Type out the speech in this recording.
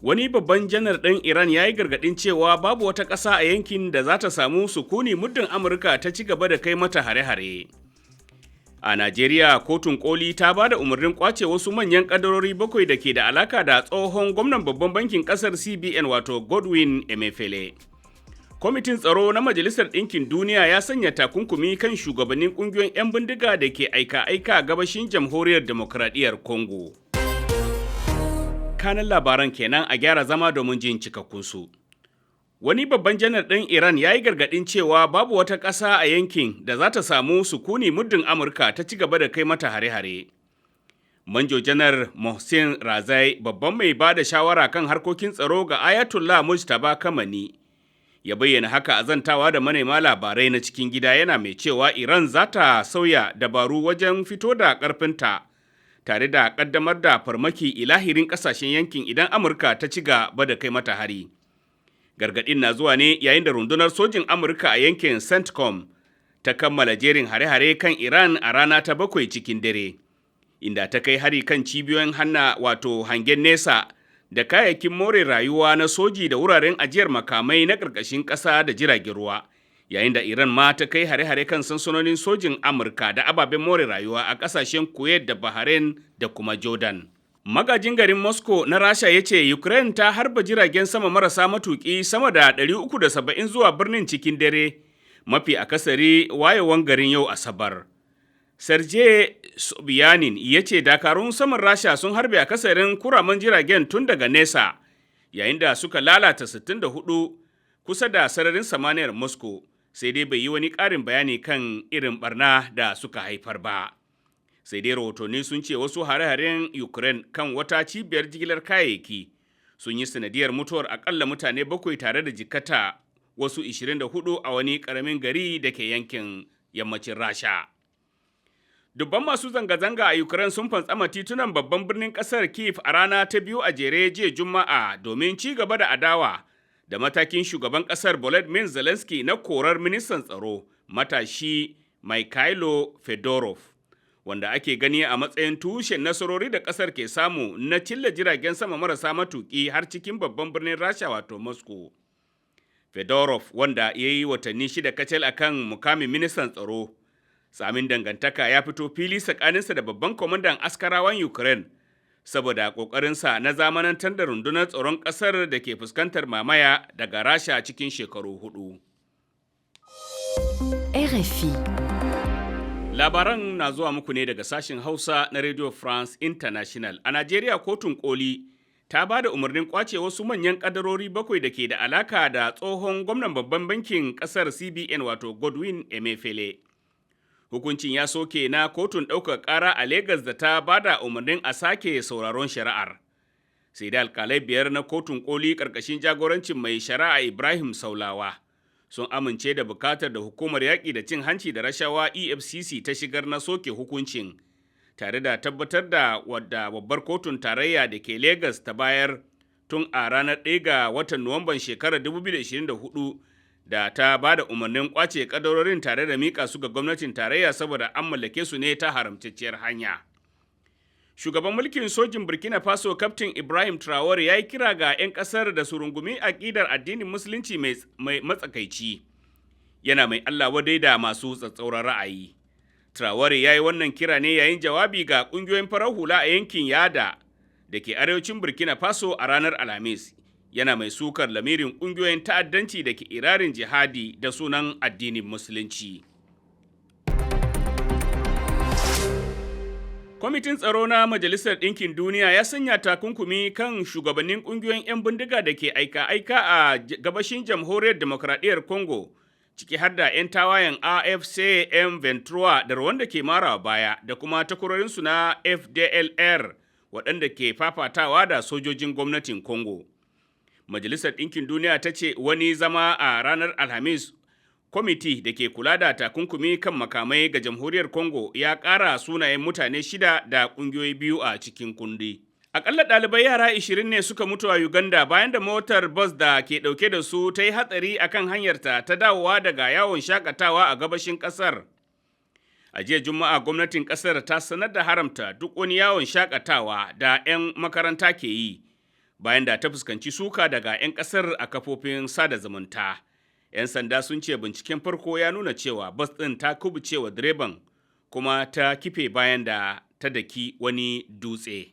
Wani babban janar ɗin Iran ya yi gargaɗin cewa babu wata ƙasa a yankin da za ta samu sukuni muddin Amurka ta ci gaba da kai mata hare-hare. A Najeriya, kotun koli ta ba da umarnin kwace wasu manyan kadarori bakwai da ke da alaka da tsohon gwamnan babban bankin kasar CBN, wato Godwin Emefiele. Kwamitin tsaro na Majalisar Ɗinkin Duniya ya sanya takunkumi kan shugabannin ƙungiyoyin 'yan bindiga da ke aika-aika gabashin Jamhuriyar Demokradiyyar Congo. Kanan labaran kenan, a gyara zama domin jin cikakkunsu. Wani babban janar ɗin Iran ya yi gargaɗin cewa babu wata ƙasa a yankin da za ta samu sukuni muddin Amurka ta ci gaba da kai mata hare-hare. Manjo Janar Mohsin Razai, babban mai ba da shawara kan harkokin tsaro ga Ayatollah Mujtaba Kamani, ya bayyana haka a zantawa da manema labarai na cikin gida, yana mai cewa Iran za ta sauya dabaru wajen fito da ƙarfinta tare da ƙaddamar da farmaki ilahirin ƙasashen yankin idan Amurka ta ci gaba da kai mata hari. Gargaɗin na zuwa ne yayin da rundunar sojin Amurka a yankin CENTCOM ta kammala jerin hare-hare kan Iran a rana ta bakwai cikin dare, inda ta kai hari kan cibiyoyin hanna, wato hangen nesa, da kayayyakin more rayuwa na soji da wuraren ajiyar makamai na ƙarƙashin ƙasa da jiragen ruwa, yayin da Iran ma ta kai hare-hare kan sansanonin sojin Amurka da ababen more rayuwa a ƙasashen Kuwait da Bahrain da kuma Jordan. Magajin garin Moscow na Rasha ya ce Ukraine ta harba jiragen sama marasa matuƙi sama da 370 zuwa birnin cikin dare, mafi akasari wayewan garin yau Asabar. Sergei Sobyanin ya ce dakarun saman Rasha sun harbe akasarin kuraman jiragen tun daga nesa, yayin da suka lalata 64 kusa da sararin samaniyar Moscow, sai dai bai yi wani ƙarin bayani kan irin barna da suka haifar ba. Sai dai rahotanni sun ce wasu hare-haren Ukraine kan wata cibiyar jigilar kayayyaki sun yi sanadiyar mutuwar akalla mutane bakwai tare da jikata wasu 24 a wani karamin gari da ke yankin yammacin Rasha. Dubban masu zanga-zanga a Ukraine sun fantsama titunan babban birnin kasar Kiev a rana ta biyu a jere jiya Juma'a domin ci gaba da adawa da matakin shugaban kasar Volodymyr Zelensky na korar ministan tsaro matashi Mykhailo Fedorov, wanda ake gani a matsayin tushen nasarori da kasar ke samu na cilla jiragen sama marasa matuki har cikin babban birnin Rasha, wato Moscow. Fedorov, wanda ya yi watanni 6 kacal akan mukamin ministan tsaro, tsamin dangantaka ya fito fili tsakaninsa da babban kwamandan askarawan Ukraine saboda ƙoƙarinsa na zamanantar da rundunar tsaron ƙasar da ke fuskantar mamaya daga Rasha cikin shekaru 4. RFI. Labaran na zuwa muku ne daga sashen Hausa na Radio France International. A Najeriya, kotun koli ta ba da umarnin kwace wasu manyan kadarori bakwai da ke da alaka da tsohon gwamnan babban bankin kasar CBN, wato Godwin Emefiele. Hukuncin ya soke na kotun ɗaukar ƙara a Legas da ta ba da umarnin a sake sauraron shari'ar. Sai da alkalai biyar na kotun koli ƙarƙashin jagorancin mai shari'a Ibrahim Saulawa sun amince da bukatar da hukumar yaƙi da cin hanci da rashawa EFCC ta shigar na soke hukuncin, tare da tabbatar da wadda babbar kotun tarayya da ke Legas ta bayar tun a ranar 1 ga watan Nuwamban shekarar 2024 da ta ba da umarnin kwace kadarorin tare da mika su ga gwamnatin tarayya saboda an mallake su ne ta haramtacciyar hanya. Shugaban mulkin sojin Burkina Faso, Kaftin Ibrahim Traore, ya yi kira ga 'yan kasar da su rungumi aƙidar addinin Musulunci mai matsakaici. Yana mai Allah wadai da masu tsatsauran ra'ayi. Traore ya yi wannan kira ne yayin jawabi ga ƙungiyoyin farar hula a yankin Yada da ke arewacin Burkina Faso a ranar Alhamis. Yana mai sukar lamirin ƙungiyoyin ta'addanci da ke irarin jihadi da sunan addinin Musulunci. Kwamitin tsaro na Majalisar Ɗinkin Duniya ya sanya takunkumi kan shugabannin ƙungiyoyin 'yan bindiga da ke aika-aika a gabashin Jamhuriyar Demokradiyyar Congo, ciki har da 'yan tawayen AFC M23 da Rwanda ke marawa baya da kuma takwarorinsu na FDLR waɗanda ke fafatawa da sojojin gwamnatin Congo. Majalisar Ɗinkin Duniya ta ce wani zama a ranar Alhamis, kwamiti da ke kula da takunkumi kan makamai ga Jamhuriyar Congo ya ƙara sunayen mutane shida da ƙungiyoyi biyu a cikin kundi. Akalla ɗalibai yara 20 ne suka mutu a Uganda bayan da motar bus da ke ɗauke da su ta yi hatsari akan hanyarta ta dawowa daga yawon shakatawa a gabashin ƙasar. A jiya Juma'a gwamnatin ƙasar ta sanar da haramta duk wani yawon shakatawa da 'yan makaranta ke yi, Bayan da ta fuskanci suka daga 'yan ƙasar a kafofin sada zumunta. 'Yan sanda sun ce binciken farko ya nuna cewa bas ɗin ta kubucewa direban kuma ta kife bayan da ta daki wani dutse.